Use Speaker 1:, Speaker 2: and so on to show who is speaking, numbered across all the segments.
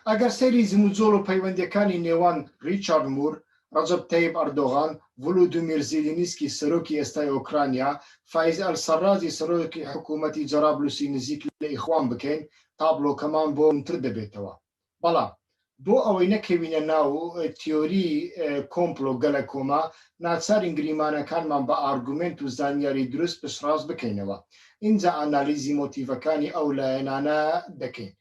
Speaker 1: ئەگەر سەیری جموجۆڵ و پەیوەندییەکانی نێوان ڕیچارد مور، ڕەجەب تەیب ئەردۆغان، ڤلودیمیر زیلینسکی سەرۆکی ئێستای ئۆکرانیا، فایز ئەلسەڕاجی سەرۆکی حکوومەتی جەرابلوسی نزیک لە ئیخوان بکەین، تابڵۆکەمان بۆ ڕوونتر دەبێتەوە. بەڵام بۆ ئەوەی نەکەوینە ناو تیۆری کۆمپلۆ گەلەکۆمە، ناچارین گریمانەکانمان بە ئارگومێنت و زانیاری دروست پشتڕاست بکەینەوە. ئینجا ئانالیزی مۆتیڤەکانی ئەو لایەنانە دەکەین.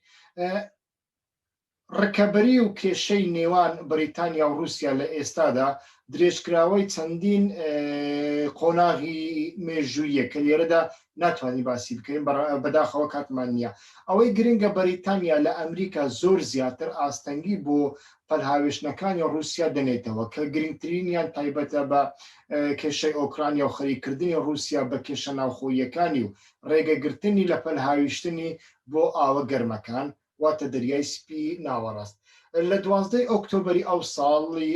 Speaker 1: ڕکەبەری و کێشەی نێوان بەریتانیا و ڕووسیا لە ئێستادا درێژکراوەی چەندین قۆناغی مێژوویە کە لێرەدا ناتوانین باسی بکەین بەداخەوە کاتمان نییە. ئەوەی گرنگە بەریتانیا لە ئەمریکا زۆر زیاتر ئاستەنگی بۆ پەلهاوێشتنەکانی ڕووسیا دەنێتەوە کە گرنگترینیان تایبەتە بە کێشەی ئۆکرانیا و خەریککردنی ڕووسیا بە کێشە ناوخۆییەکانی و ڕێگەگرتنی لە پەلهاویشتنی بۆ ئاوە گەرمەکان واتە دەریای سپی ناوەڕاست. لە 12 ئۆکتۆبەری ئەو ساڵی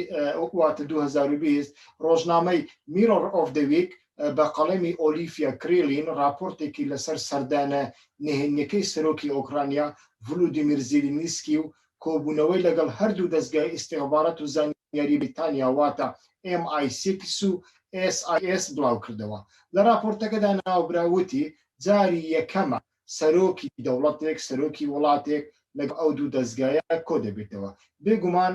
Speaker 1: واتە 2020 ڕۆژنامەی Mirror of the Week بە قەڵەمی ئۆلیفیا کریلین ڕاپۆرتێکی لەسەر سەردانە نهێنیەکەی سەرۆکی ئۆکرانیا ڤلودیمیر زیلینسکی و کۆبوونەوەی لەگەڵ هەردوو دەزگای ئیستیخبارات و زانیاری بریتانیا واتە MI6 و SIS بڵاوکردەوە. لە ڕاپۆرتەکەدا ناوبراو وتی جاری یەکەمە سەرۆکی دەوڵەتێک، سەرۆکی وڵاتێک لەگەڵ ئەو دوو دەزگایە کۆ دەبێتەوە. بێگومان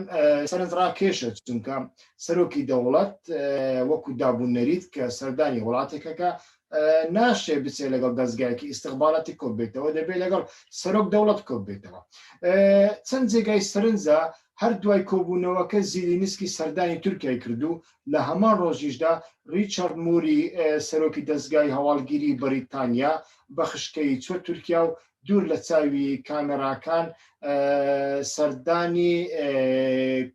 Speaker 1: سەرنجڕاکێشە، چونکە سەرۆکی دەوڵەت وەکو داب و نەریت کە سەردانی وڵاتێکەکە ناشێ بچێ لەگەڵ دەزگایەکی ئیستخباراتی کۆ بێتەوە، دەبێت لەگەڵ سەرۆک دەوڵەت کۆ بێتەوە. چەند جێگای سەرنجە هەر دوای کۆبوونەوەکە زیلینسکی سەردانی تورکیای کرد و لە هەمان ڕۆژیشدا ڕیچارد موری سەرۆکی دەزگای هەواڵگیری بەریتانیا بە خشکەیی چوە تورکیا و دوور لە چاوی کامێراکان سەردانی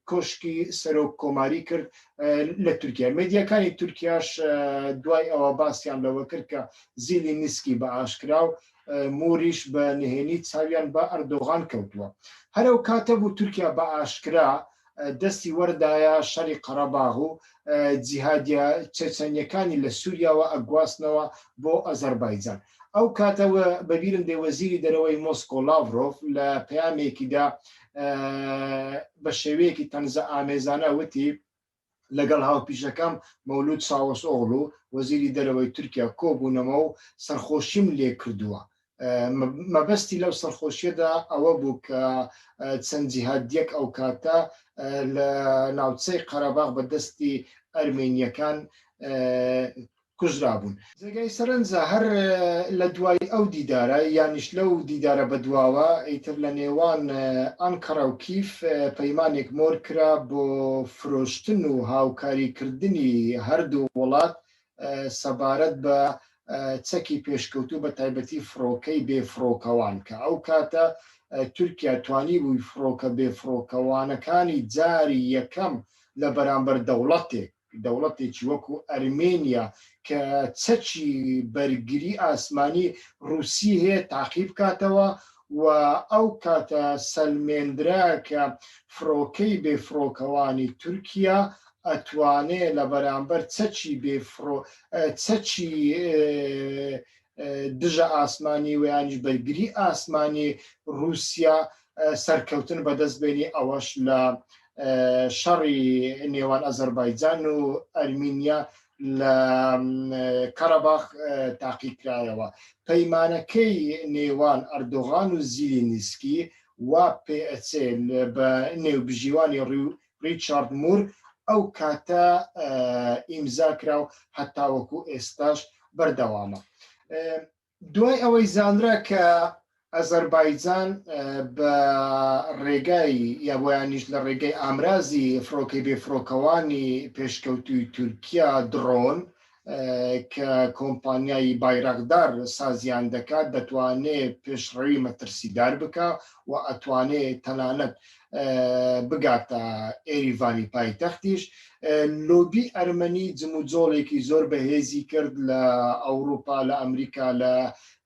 Speaker 1: کۆشکی سەرۆک کۆماری کرد لە تورکیا. مێدیاکانی تورکیاش دوای ئەوە باسیان لەوە کرد کە زیلینسکی بە ئاشکرا و موریش بە نهێنی چاویان بە ئەردۆغان کەوتووە. هەر ئەو کاتە بوو تورکیا بە ئاشکرا دەستی وەردایە شەڕی قەرەباغ و جیهادیە چەچەنیەکانی لە سوریاوە ئەگواستنەوە بۆ ئەزەربایجان. ئەو کاتە بەبیرم دێ وەزیری دەرەوەی مۆسکۆ لاڤرۆف لە پەیامێکیدا بە شێوەیەکی تەنزە ئامێزانە وتی، لەگەڵ هاوپیشەکەم مەولود چاوەسئۆغڵو وەزیری دەرەوەی تورکیا کۆبوونەوە و سەرخۆشیم لێکردووە. مەبەستی لەو سەرخۆشیەدا ئەوە بوو کە چەند جیهادیەک ئەو کاتە لە ناوچەی قەرەباغ بە دەستی ئەرمێنیەکان کوژرابوون. جێگای سەرنجە هەر لە دوای ئەو دیدارە یانیش لەو دیدارە بەدواوە ئیتر لە نێوان ئەنکەرە و کیف پەیمانێک مۆر کرا بۆ فرۆشتن و هاوکاریکردنی هەردوو وڵات سەبارەت بە چەکی پێشکەوتوو بە تایبەتی فڕۆکەی بێ فڕۆکەوان کە ئەو کاتە تورکیا توانیبووی فڕۆکە بێ فڕۆکەوانەکانی جاری یەکەم لە بەرامبەر دەوڵەتێک دەوڵەتێکی وەکو ئەرمێنیا کە چەکی بەرگری ئاسمانی ڕووسی هەیە تاقی بکاتەوە و ئەو کاتە سەلمێندرا کە فڕۆکەی بێ فڕۆکەوانی تورکیا ئەتوانێ لە بەرامبەر چەکی بێ فڕۆ چەکی دژە ئاسمانی و یانیش بەرگری ئاسمانی رووسیا سەرکەوتن بەدەست بێنی ئەوەش لە شەڕی نێوان ئەزەربایجان و ئەرمینیا لە کەرەباخ تاقیکرایەوە. پەیمانەکەی نێوان ئەردۆغان و زیلینسکی وا پێئەچێ بە نێوبژیوانی ڕیچارد مور ئەو کاتە ئیمزا کرا و هەتاوەکو ئێستاش بەردەوامە. دوای ئەوەی زانرا کە ئەزەربایجان بە ڕێگای یا بۆیانیش لە ڕێگەی ئامرازی فڕۆکەی بێفڕۆکەوانی پێشکەوتووی تورکیا دڕۆن کە کۆمپانیای بایراقدار سازیان دەکات دەتوانێت پێشڕەوی مەترسیدار بکە و ئەتوانێت تەنانەت بگاتە ئێریڤانی پایتەختیش. لۆبی ئەرمەنی جموجۆڵێکی زۆر بەهێزی کرد لە ئەوروپا، لە ئەمریکا، لە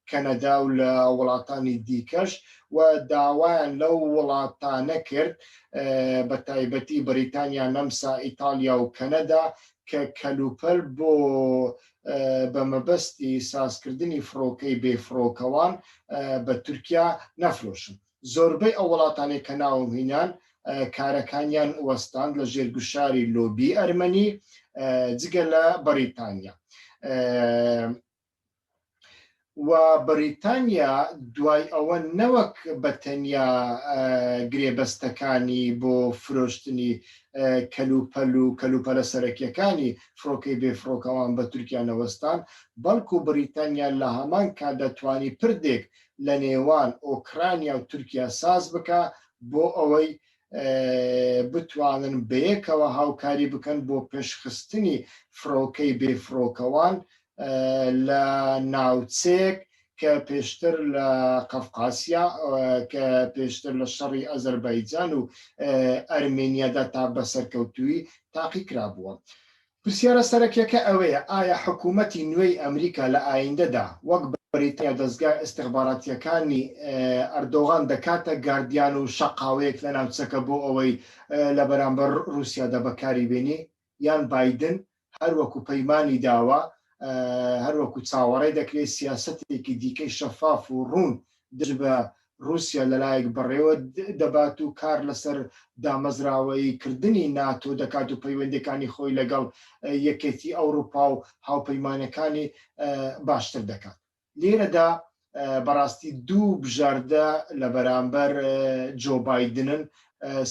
Speaker 1: کەنەدا و لە وڵاتانی دیکەش و داوایان لەو وڵاتانە کرد بە تایبەتی بەریتانیا، نەمسا، ئیتاڵیا و کەنەدا کە کەلوپەل بۆ بە مەبەستی سازکردنی فڕۆکەی بێفڕۆکەوان بە تورکیا نەفرۆشن. زۆربەی ئەو وڵاتانەی کە ناوم هینان کارەکانیان وەستاند لە ژێر گوشاری لۆبی ئەرمەنی جگە لە بەریتانیا. و بەریتانیا دوای ئەوە نەوەک بە تەنیا گرێبەستەکانی بۆ فرۆشتنی کەلوپەل و کەلوپەلە سەرەکیەکانی فڕۆکەی بێفڕۆکەوان بە تورکیا نەوەستان، بەڵکو بریتانیا لە هەمان کاتدا توانی پردێک لە نێوان ئۆکرانیا و تورکیا ساز بکا بۆ ئەوەی بتوانن بەیەکەوە هاوکاری بکەن بۆ پێشخستنی فڕۆکەی بێفڕۆکەوان لە ناوچەیەک کە پێشتر لە قەفقاسیا کە پێشتر لە شەڕی ئەزەربایجان و ئەرمێنیادا تا بە سەرکەوتووی تاقی کرابووە. پرسیارە سەرەکیەکە ئەوەیە ئایا حکوومەتی نوێی ئەمریکا لە ئایندەدا وەک بەریتانیا دەزگا ئیستخباراتیەکانی ئەردۆغان دەکاتە گاردیان و شەقاوەیەک لە ناوچەکە بۆ ئەوەی لە بەرامبەر ڕووسیادا بەکاری بێنی یان بایدن هەروەکو پەیمانی داوە، هەروەکو چاوەڕێ دەکرێت سیاسەتێکی دیکەی شەفاف و ڕوون دژ بە ڕووسیا لەلایەک بەڕێوە دەبات و کار لەسەر دامەزراوەیی کردنی ناتۆ دەکات و پەیوەندیەکانی خۆی لەگەڵ یەکێتی ئەوروپا و هاوپەیمانەکانی باشتر دەکات. لێرەدا بەڕاستی دوو بژاردە لە بەرامبەر جۆ بایدنن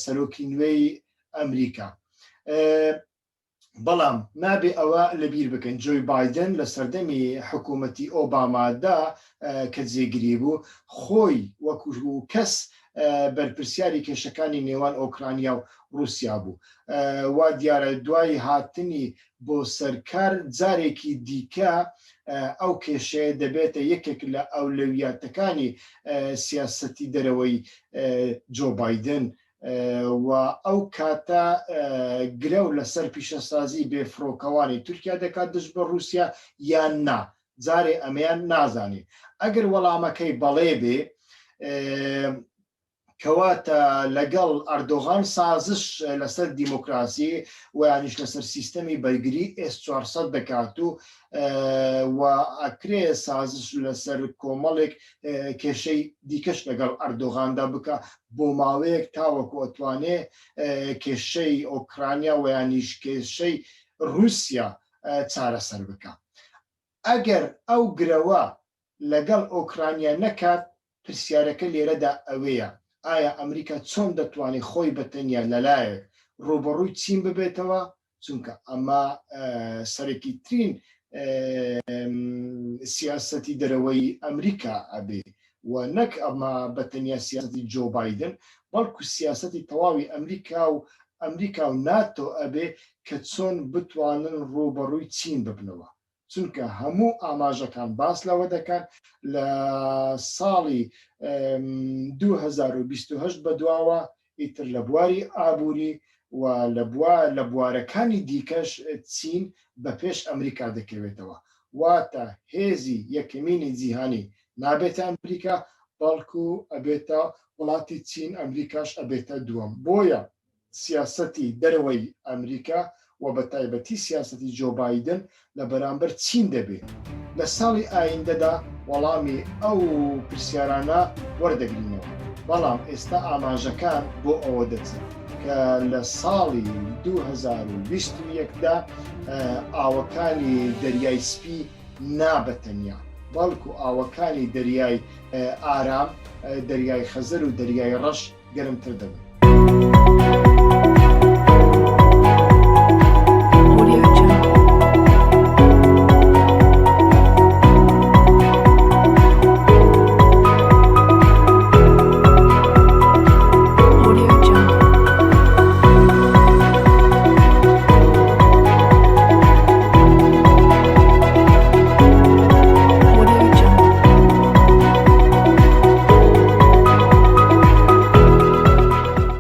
Speaker 1: سەرۆکی نوێی ئەمریکا. بەڵام نابێ ئەوە لەبیر بکەین جۆی بایدن لە سەردەمی حکوومەتی ئۆبامادا کە جێگری بوو خۆی وەکو کەس بەرپرسیاری کێشەکانی نێوان ئۆکرانیا و رووسیا بوو وا دیارە دوای هاتنی بۆ سەرکار جارێکی دیکە ئەو کێشەیە دەبێتە یەکێک لە ئەولەویاتەکانی سیاسەتی دەرەوەی جۆ بایدن و ئەو کاتە گرەو لەسەر پیشەسازی بێفڕۆکەوانی تورکیا دەکات دژ بە رووسیا یان نا جارێ ئەمەیان نازانین ئەگەر وەڵامەکەی بەڵێ بێ کەواتە لەگەڵ ئەردۆغان سازش لەسەر دیموکراسی و یانیش لەسەر سیستەمی بەرگری ئێس 400 دەکات و و ئەکرێ سازش لەسەر کۆمەڵێک کێشەی دیکەش لەگەڵ ئەردۆغاندا بکە بۆ ماوەیەک تاوەکو ئەتوانێ کێشەی ئۆکرانیا و یانیش کێشەی رووسیا چارەسەر بکە. ئەگەر ئەو گرەوە لەگەڵ ئۆکرانیا نەکات، پرسیارەکە لێرەدا ئەوەیە ئایا ئەمریکا چۆن دەتوانێت خۆی بە تەنیا لەلایەک ڕووبەڕووی چین ببێتەوە، چونکە ئەمە سەرەکیترین سیاسەتی دەرەوەی ئەمریکا ئەبێ و نەک ئەمە بە تەنیا سیاسەتی جۆ بایدن بەڵکو سیاسەتی تەواوی ئەمریکا و ئەمریکا و ناتۆ ئەبێ کە چۆن بتوانن ڕووبەڕووی چین ببنەوە. چونکە هەموو ئاماژەکان باس لەوە دەکەن لە ساڵی 2028 بەدواوە ئیتر لە بواری ئابووری و لە بوارەکانی دیکەش چین بە پێش ئەمریکا دەکەوێتەوە واتە هێزی یەکەمینی جیهانی نابێتە ئەمریکا بەڵکو ئەبێتە وڵاتی چین ئەمریکاش ئەبێتە دووەم بۆیە سیاسەتی دەرەوەی ئەمریکا و بە تایبەتی سیاسەتی جۆ بایدن لە بەرامبەر چین دەبێ؟ لە ساڵی ئایندەدا وەڵامی ئەو پرسیارانە وەردەگرینەوە، بەڵام ئێستا ئاماژەکان بۆ ئەوە دەچن کە لە ساڵی 2021 دا ئاوەکانی دەریای سپی نا بە تەنیا، بەڵکو ئاوەکانی دەریای ئارام، دەریای خەزەر و دەریای ڕەش گەرمتر دەبن.